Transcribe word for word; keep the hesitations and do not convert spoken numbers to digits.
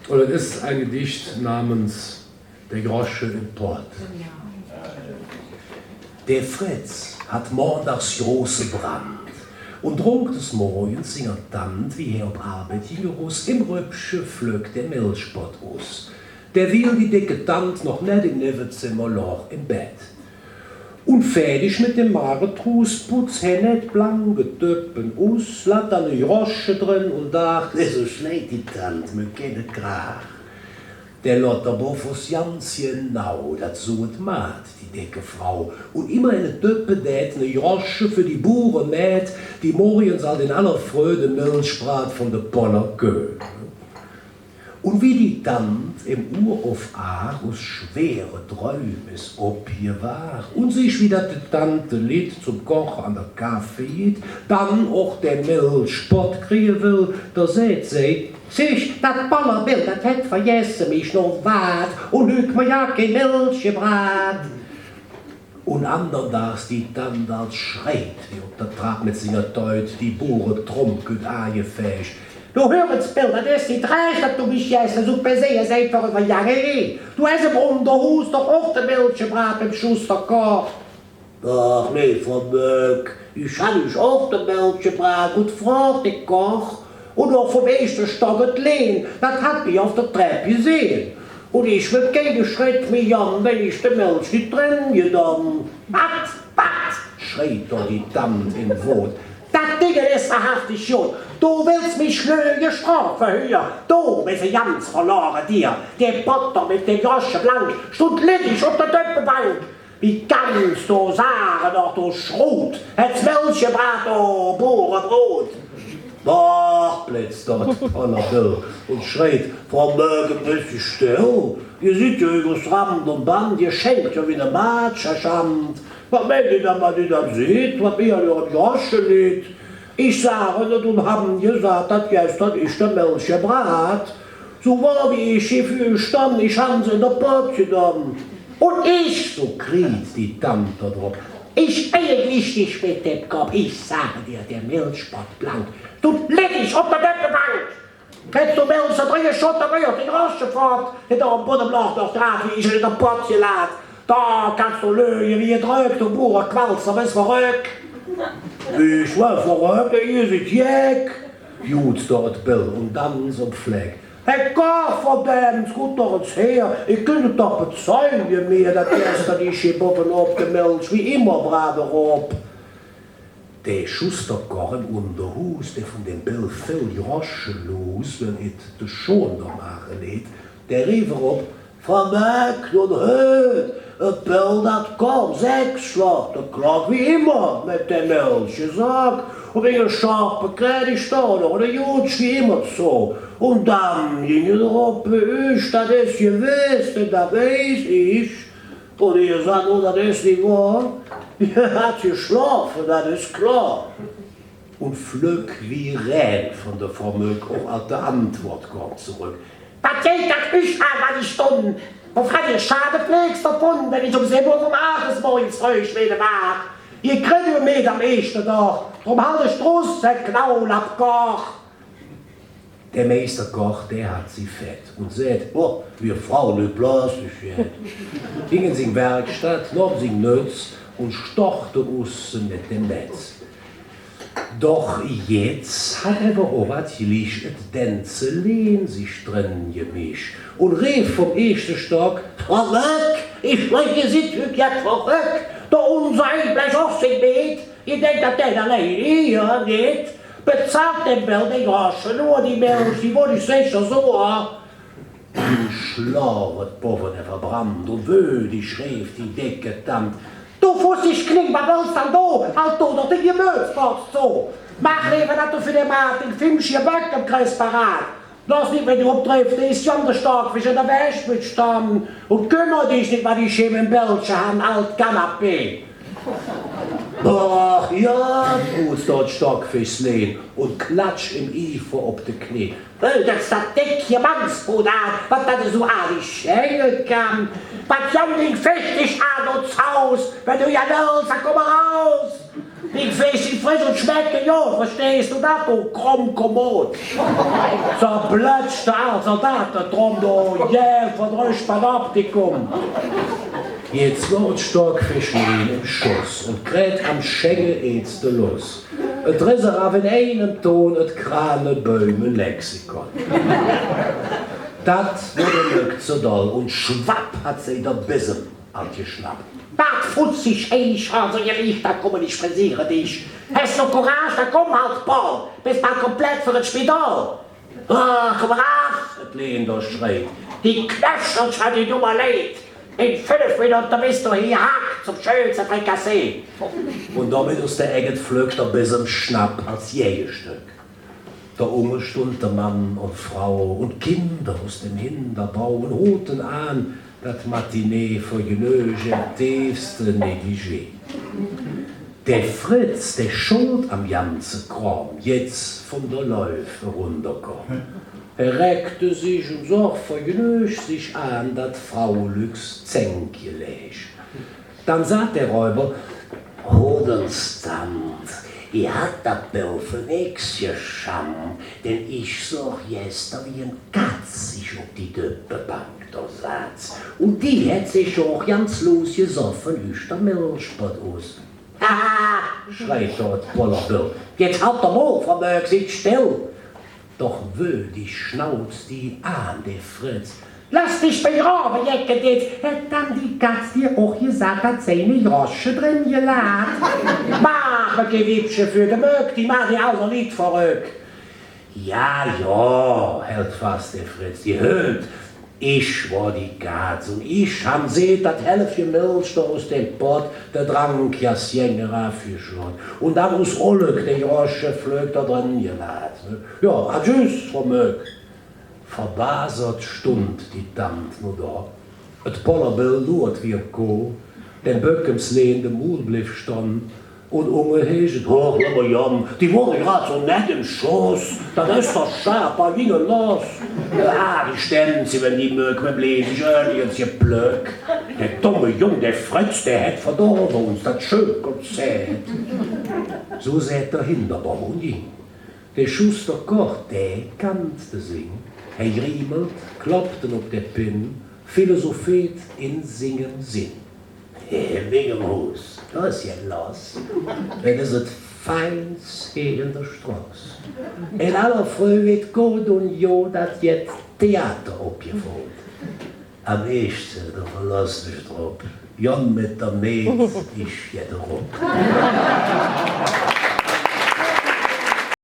Und das ist ein Gedicht namens Der Grosche im Pott. Der Fritz hatt mondags große Brand un drunk des Morgens singer Tant, wie hä op Arbeid ging, erus, em Rüppche flöck der Milchpott us. Derwiel die decke Tant noch nett em Nevvezimmer log em Bett. Un fäädig met dem Magetruus putz hä nett blange Döppe us, lag dann e Grosche dren un daach: „Su schleit die Tant mer keine Kraach.“ Der Lotterboff woss ganz genau, dat su et maht die decke Frau. Un immer en et Döppe dät ne Grosche för die Buremäd, die morgens ald en aller Fröh de Milch braht vun de Ponner Köh. Un wie die Tant em Uhr op aach us schwere Dräumes opgewaach un sich, wie dat de Tante litt, zom Koch an der Kaffee gitt, dann och der Milchpott krige well, do säht se: „Süch, dat Ponnerbill, dat hät vergesse, mich no Wad, un hügg mer jo kei Milch gebraht.“ Un ander Dags die Tant ald schreit wie op der Trapp met singer Teut, die Bure Trumm kütt aangefäg: „Do hür ens, Bill, dat es nit rääch, dat do mich jetz esu per se jetz einfach üvvergange. Do häs em Ungerhuus doch och de Milch gebraht beim Schuster Koch.“ „Ach nä, Frau Möck, ich han üch och de Milch gebraht, un frog der Koch, un och vum eeschte Stock et Lehn, dat hät mich op der Trapp gesinn. Un ich wööd keine Schredd mih gonn, wann ich de Milch nit dren gedon.“ „Wat, wat?“, schreit do die Tant en Wod. „Dat Ding es wahrhaftig god. Do wells mich löge, strofe hüher. Do bes e ganz verlore Dier. Der Pott do met dem Grosche blank stundt leddig op der Döppebank. Wie kanns do sage, doch, do Schrot, hätts Milch gebraht, do Burebrot?“ „Boah“, plätz do et Ponnerbill un schreit: „Frau Möck, e bessche stell. Ehr sid jo üvver Rand un Band, ehr schänk jo wie ne Maatsch, Herr Schand. Wat meint ehr dann, wat ehr dann sitt, wat mir an üürem Grosche litt? Ich sage, dat, un han gesaht, dat gestern ich de Milch gebraht. Su wohr wie ich hee vür üch stonn, ich han se en der Pott gedon.“ „Un ich“, su kräht die Tant do drop, „ich beie dich nit met dem Kopp, ich sage dir, der Milchpott blank stundt leddig op der Döppebank. Hätts do Milch dren geschotte, wör der Grosche fott, dä do am Boddem log, noch grad wie ich en der Pott gelaht. Do kanns do löge wie gedröck, do Burequalzer, bes verröck.“ „Ich wör verröck? Ehr sid jeck“, juchz do et Bill un danz op Fleck. „Herr Koch, verdämms, kutt doch ens her, ehr künnt et doch bezeuge mir, dat gestern ich hee bovven op de Milch wie immer brav erop.“ Der Schuster Koch em Ungerhuus, dä vun dem Bill vill Grosche loos, wann et de Schon do maache leet, dä reef erop: „Frau Möck, nun hürt, et Bill, dat kom sechs Schlag de Klock wie immer met der Milch gesaht, un en Schoppe kräg ich do noch ne Gutsch wie immer zo. Un dann ging et erop, bei üch, dat es gewess, denn dat weiß ich. Un ehr saht, oh, dat es nit wohr. Ehr hat geschlofe, dat es klor.“ Un flöck wie Rän vun der Frau Möck och ald de Antwood kom zoröck: „Wat geiht dat üch aan, wat ich dun? Wovun ehr schade fleegs dovun, wann ich öm sess Uhr vum Aach morgens fröh wääde wach? Ehr kritt jo met am eeschte doch. Dröm halt ich druss, Herr Knaulapp Koch.“ Der Meister Koch, dä hatt si fett un säht: „Oh, wie Fraue nit plastisch jet.“ Ging en sing Werkstatt, nohm sing Nötz un stoch de Usse met dem Netz. Doch jetz hatt ävver och et Glich et Dänzelein sich dren gemisch un reef vum eeschte Stock: „Frau Möck, ich mein, ehr sid hügg jet verröck. Der Unse Ein bleich och sing Meed. Ehr denk, dat dä dat allein hee nit? Bezahlt dem Bill der Grosche nor, die Milch, die wood ich secher suur.“ Do schlog et bovven ävver Brand un wödig reef die decke Tant: „Do fussig Kling, wat wells dann do? Halt do doch de Gemösbox zo. Maach leever, dat do för däm Aat ding Fimmche Gebäck kriss parat. Loss nit, wann do opdriffs, es jo der Stockfisch en der Wäschbütz stonn. Un kümmer dich nit, wat ich hee em Bällche han, alt Kanapee.“ „Ach jo“, bruuß do et Stockfischlein un klatsch em Iver op de Knee: „Hürt üch dat decke Mannsbud aan, wat dat esu aalig schäge kann. Wat jan ding Feschtig aan uns Haus, wann do jan wells, dann kumm erus.“ Ik weiß, die friss un schmeck, jo, verstehs do dat, do Krummkommod? Zerplätsch, der Zaldat, der Trumm, do, gäh verdrösch Panoptikum. Jetz wor et stockfesch nein em Schoss un kräg am Schängel ääns de Loss. Et riss er av en einem Ton et Kranebäume-Lexikon. Dat wor der Möck ze doll, un schwapp hät se der Bessem angeschnapp. Wat futzig Eich, also, ehr Licht, do kumme ich, freseere dich. Häs do Courage, dann kumm halt bal, bes bal komplett för et Spidal. Ah, kumm rauf, et Leender schreit. Die Knöchel schall die dummer Leid. En fünf Minutte bes do hee, hack, zom schönste Frikassee. Un domet us der Eck et flöck der Bessemschnapp als Gägestöck. Dodrumme stundte Mann un Frau un Kinder us dem Hingerbau un hoote aan dat Matinee-Vergnöge em deefste Negligé. Der Fritz, dä schold am ganze Krom, jetz vun der Läuf erunderkom. Hä reckte sich un soch vergnög sich aan dat Fraulücks Zänkgeläg. Dann saht der Räuber: Hot ens, Tant, ehr hat dat Böffel nix gescham, denn ich soch gester, wie en Katz sich op die Döppebank do satz. Un die hät sich och ganz los gesoffe üch der Milchpott us. Ah, schreit do et Pollerbill, jetz halt doch mol, Frau Möck, sid stell. Doch wödig schnauz die aan, dä Fritz. Loss dich begrave, jecke Ditz, hät dann die Katz dir och gesaht, dat se ene Grosche dren gelaht? Maach mer kei Wippche för de Möck, die maht die alder Lidd verröck. Jo, jo, häld fass dä Fritz, die hürt. Ich wor die Katz, un ich han, seht, dat Hälfche Milch do us dem Pott der Drankgassgänger avgeschott. Un dann us Ullek dä Grosche flöck do dren gelaht. Jo, adjüs, Frau Möck. Verbasert stundt die Tant no do. Et Pollerbill luurt wie e Koh, dem Böck ems Lehn de Mul bleev stonn, un ungerhäs et: Hoch, leeve Jung, die wor grad su nett em Schoss, dat es doch schad, do ging et loss. Jo, die stemmp sich, wenn die Möck, mer bleev sich örjens geplöck. Dä domme Jung, dä Fritz, dä hät verdorve uns dat schön Konzert. Su säht der Hingerbau un ging. Dä Schuster Koch, dä kannt de Sing. Hä griemelt, kloppt op der Pinn, philosopheet en singem Sinn. Hee, en mingem Huus, do es jet loss. Dat es et Feins hee en der Stroß. En aller Fröh weed god un jo dat jet Theater opgeföhrt. Am eeschte, do verloss dich drop, gonn met der Meed ich jet erop.